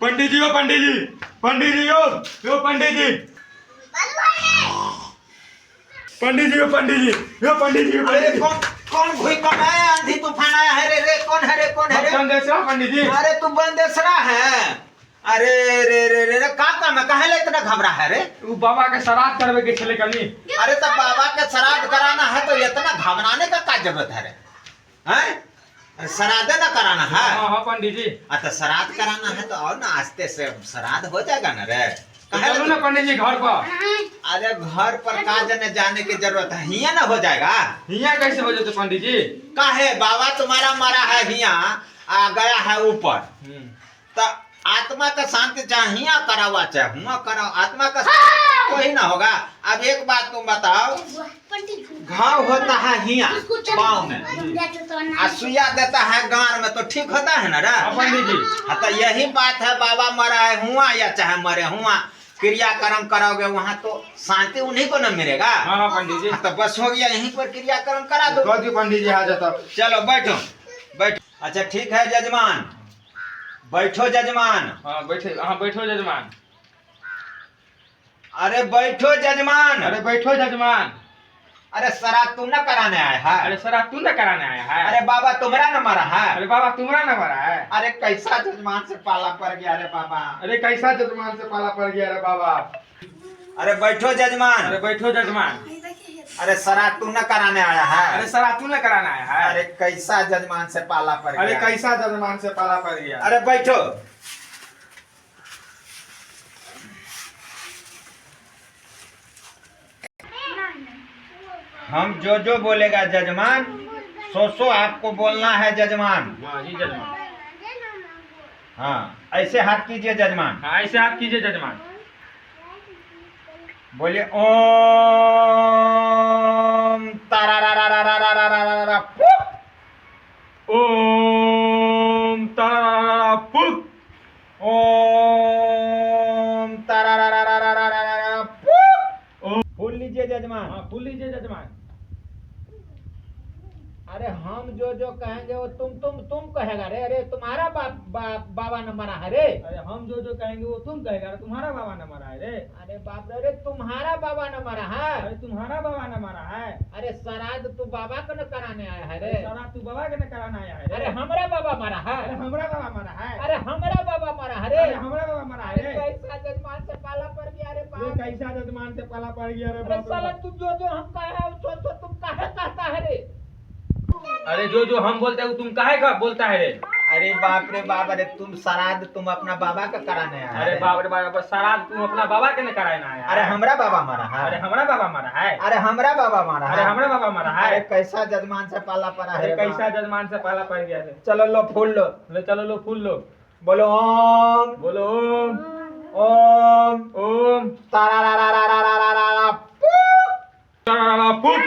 पंडित जी, ओ पंडित जी, पंडित जी, यौ यौ पंडित जी, पंडित जी, ओ पंडित जी, यौ पंडित जी। अरे कौन कौन भूकंप आया, आंधी तूफान आया है रे? रे कौन है रे, कौन है रे? चंदेश्वर पंडित जी। अरे तू बंदेसरा है? अरे रे रे रे रे, का काम है? काहे ला इतना घबरा है रे? उ बाबा के श्राद्ध करवे के छले कनी। अरे तो बाबा के श्राद्ध कराना है तो इतना घबराने का का जरूरत है रे? हैं, श्राद्ध ना कराना है? हाँ हाँ पंडित जी। आ तो श्राद्ध कराना है तो आओ ना, आस्ते से श्राद्ध हो जाएगा ना रे। तो काहे ला चलू ना पंडित जी घर पर। अरे घर पर का जने जाने की जरूरत है, हिया ना हो जाएगा। हियाँ कैसे हो जाते पंडित जी? काहे बाबा तुम्हारा मरा है हिया आ गया है ऊपर, तो आत्मा का शांति चाहे हिया करावा चाहे हुआ कराओ, आत्मा का कोई ना होगा। अब एक बात तुम बताओ, घाव होता है हिया पाँव में आ सुइया देता है गार में तो ठीक होता है ना रे? हाँ पंडित जी। हाँ तो यही बात है, बाबा मरा है हुआ या चाहे मरे हुआ, क्रियाक्रम कराओगे वहाँ तो शांति उन्हीं को न मिलेगा। हाँ हाँ पंडित जी। हाँ तो बस हो गया, यहीं पर क्रियाक्रम करा दो। कह दियो पंडित जी आ जाता। चलो बैठो बैठो। अच्छा ठीक है जजमान, बैठो जजमान। हाँ बैठे, हाँ बैठो जजमान। अरे बैठो जजमान। अरे बैठो जजमान। अरे शराब तुम ना कराने आए है? अरे शराब तू ना कराने आया है? अरे बाबा तुम्हारा न मरा है? अरे बाबा तुम्हारा ना मरा है? अरे कैसा जजमान से पाला पड़ गया रे बाबा। अरे कैसा जजमान से पाला पड़ गया रे बाबा। अरे बैठो जजमान। अरे बैठो जजमान। अरे शराब तू न कराने आया है? अरे शराब तू ना कराने आया है? अरे कैसा जजमान से पाला पड़ अरे गया। कैसा जजमान से पाला पड़ गया। अरे बैठो। हम जो जो बोलेगा जजमान सो सो आपको बोलना है जजमान। हाँ जी जजमान। हाँ ऐसे हाथ कीजिए जजमान। हाँ ऐसे हाथ कीजिए जजमान। बोलिए ओम तारा रा रा रा रा रा रा रा रा रा पुक। ओम तारा पुक। ओम तारा रा रा रा रा रा रा रा पुक। फूल लीजिए जजमान। हाँ फूल लीजिए जजमान। अरे हम जो जो कहेंगे वो तुम तुम तुम कहेगा रे। अरे तुम्हारा बाप बाप बाबा न मरा है रे। अरे हम जो जो कहेंगे वो तुम कहेगा, अरे तुम्हारा बाबा न मरा है रे। अरे बाप रे, अरे तुम्हारा बाबा न मरा है। अरे तुम्हारा बाबा न मरा है। अरे श्राद्ध तू बाबा को न कराने आया है रे। शराब तू बाबा के न कराने आया है रे। अरे हमरा बाबा मरा है। अरे हमरा बाबा मरा है। अरे हमरा बाबा मरा है रे। अरे हमरा बाबा मरा है अरे रे। कैसा जजमान से पाला पड़ गया रे ये बाप। कैसा जजमान से पाला पड़ गया रे अरे बाप रे साला बाप। तू जो जो हम कहे है सो सो तुम काहे कहता है रे? अरे जो जो हम बोलते हैं वो तुम काहे का बोलता है रे? अरे बाप रे बाप, अरे तुम श्राद्ध तुम अपना बाबा का कराने आया अरे है। बाप रे बाप, शराब तुम अपना बाबा के न कराने आया है। अरे हमरा बाबा मरा है। अरे हमरा बाबा मरा है। अरे हमरा बाबा मरा है। अरे हमरा बाबा मरा है। अरे कैसा जजमान से पाला पड़ा है अरे रे कैसा बाप। जजमान से पाला पड़ गया रे। चलो लो फूल लो। ले चलो लो फूल लो। बोलो ओम। बोलो ओम। ओम ओम तारा रा रा रा रा रा रा रा रा पुक। तारा पुक।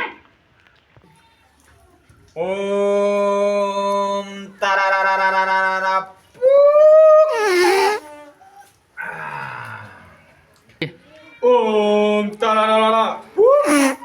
ओम तारा रा रा रा रा रा रा रा पुक। ओम तारा रा रा पुक।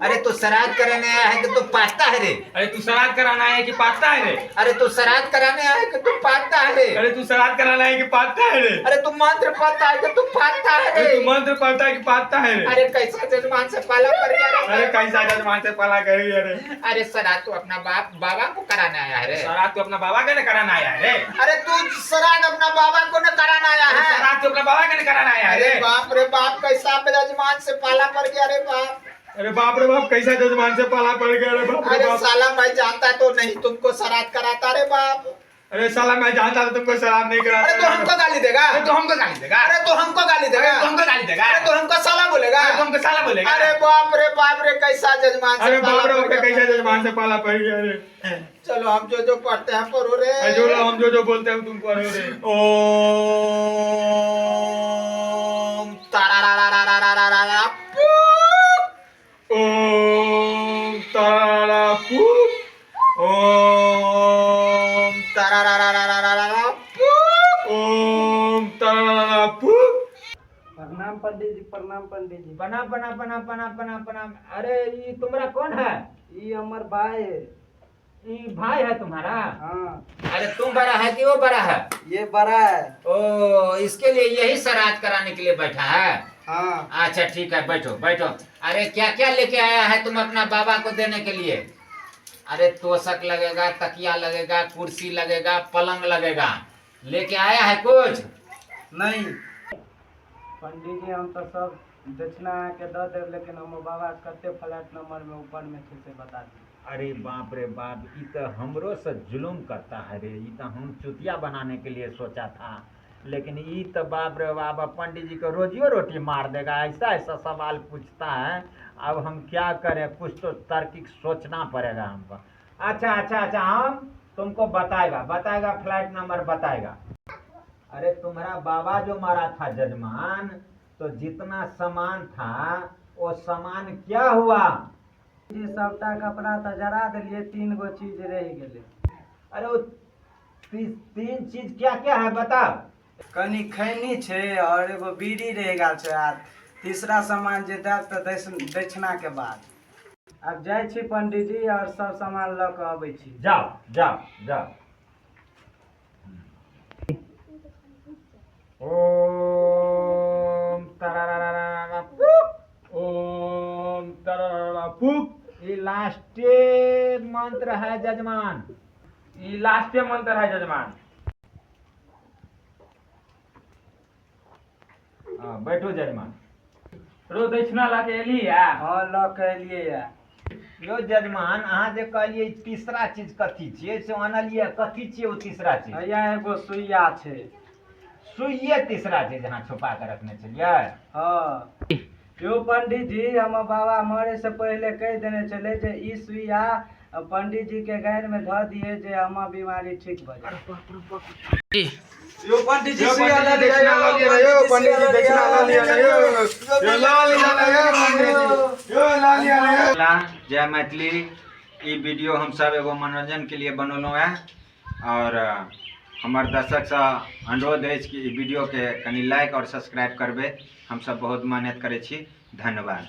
अरे तू श्राद्ध कराने आया है कि तू पाता है रे? अरे तू श्राद्ध कराना है कि पाता है रे? अरे तू श्राद्ध कराने आया है कि तू पाता है रे? अरे तू श्राद्ध कराना है कि पाता है रे? अरे तू मंत्र पढ़ता है कि तू पाता है अरे रे? तू मंत्र पढ़ता है कि पाता है रे? अरे कैसा जजमान से पाला पड़ गया रे? अरे कैसा जजमान से पाला कर गया रे? अरे श्राद्ध तू अपना बाप बाबा को कराने आया है रे। श्राद्ध तू अपना बाबा के न कराना आया है रे। अरे तू श्राद्ध अपना बाबा को न कराना आया अरे है। श्राद्ध तू अपना बाबा के न कराना आया है अरे रे। बाप रे बाप, कैसा जजमान से पाला पड़ गया रे बाप। अरे बाप रे बाप, कैसा जजमान से पाला पड़ गया रे बाप रे अरे बाप। साला मैं जानता तो नहीं तुमको श्राद्ध कराता रे बाप। अरे साला मैं जानता तो तुमको शराब नहीं कराता। अरे तो हमको गाली देगा। अरे तो हमको गाली देगा। अरे तो हमको गाली देगा। अरे तो हमको गाली देगा। अरे तो हमको साला बोलेगा। अरे तो हमको साला बोलेगा। अरे बाप रे बाप रे, कैसा जजमान से अरे पाला बाप रे पड़ बाप, गया। कैसा जजमान से पाला पड़ गया रे। चलो हम जो जो पढ़ते हैं पढ़ो रे। अरे जो हम जो जो बोलते हैं तुम पढ़ो रे। ओम तारा रा रा रा रा रा रा रा रा पुक। ओम तारा पुक। ओम तारा रा रा रा रा रा रा रा पुक। ओम तारा पुक। प्रणाम पंडित जी, प्रणाम पंडित जी। प्रणाम प्रणाम प्रणाम प्रणाम प्रणाम प्रणाम। अरे ये तुम्हारा कौन है? ई हमर भाई है। ये भाई है तुम्हारा? हाँ। अरे तुम बड़ा है कि वो बड़ा है? ये बड़ा है। ओ, इसके लिए यही श्राद्ध कराने के लिए बैठा है? हाँ। अच्छा ठीक है, बैठो बैठो। अरे क्या क्या लेके आया है तुम अपना बाबा को देने के लिए? अरे तोशक लगेगा, तकिया लगेगा, कुर्सी लगेगा, पलंग लगेगा, लेके आया है कुछ? नहीं पंडित जी, हम तो सब दक्षिणा के दऽ देब, लेकिन हमर बाबा कते फ्लैट नंबर में ऊपर में छै से बता दी। अरे बाप रे बाप, ई तो हमरो से जुलुम करता है रे। ई तो हम चुतिया बनाने के लिए सोचा था, लेकिन ई तो बाप रे बाप, अब पंडित जी को रोजियो रोटी मार देगा। ऐसा ऐसा सवाल पूछता है। अब हम क्या करें, कुछ तो तार्किक सोचना पड़ेगा हमको। अच्छा अच्छा अच्छा, हम तुमको बताएगा बताएगा, फ्लाइट नंबर बताएगा। अरे तुम्हारा बाबा जो मारा था जजमान, तो जितना सामान था वो सामान क्या हुआ? जी सबटा कपड़ा तऽ जरा देलियै, 3 गो चीज रहि गेलै। अरे वो तीन चीज क्या क्या है बताओ। कनि खैनी छै और एगो बीड़ी रहि गेल छै, आ तीसरा सामान जे देब तऽ दक्षिणा के बाद। आब जाइ छी पंडीजी और सब सामान लऽ कऽ अबै छी। जाओ जाओ जाओ। ओम तरारारारा पुक। ओम तरारारा पुक। ये लास्टे मंत्र है जजमान। ई लास्टे मंत्र है जजमान। हाँ, बैठो जजमान। रो दक्षिणा लऽ के एली है? हँ, लऽ कऽ एलियै ये। यो जजमान, अहाँ जे कहलियै ई तीसरा चीज कथी छियै से अनलियै, कथी छियै ओ तीसरा चीज? हैया एगो सुइया छै। सुइये तीसरा चीज अहाँ छुपा के रखने छलियै? हँ यो पंडीजी, हमर बाबा मरे से पहिले कहि देने छलै जे ई सुइया पंडीजी के गाड़ि में धऽ दियै जे हमर बीमारी ठीक भऽ जाय। यो पंडीजी सुइया लऽ लिअ, यो पंडीजी दक्षिणा लऽ लिअ, यो यो लऽ लिअ, यो पंडीजी यो लऽ लिअ, यो। जय मैथिली। ई वीडियो हम सब एगो मनोरंजन के लिए बनौलहुँ हैं और हमर दर्शकसँ अनुरोध अछि कि ई वीडियोके कनि लाइक और सब्सक्राइब करबै। हमसब बहुत मेहनत करै छी। धन्यवाद।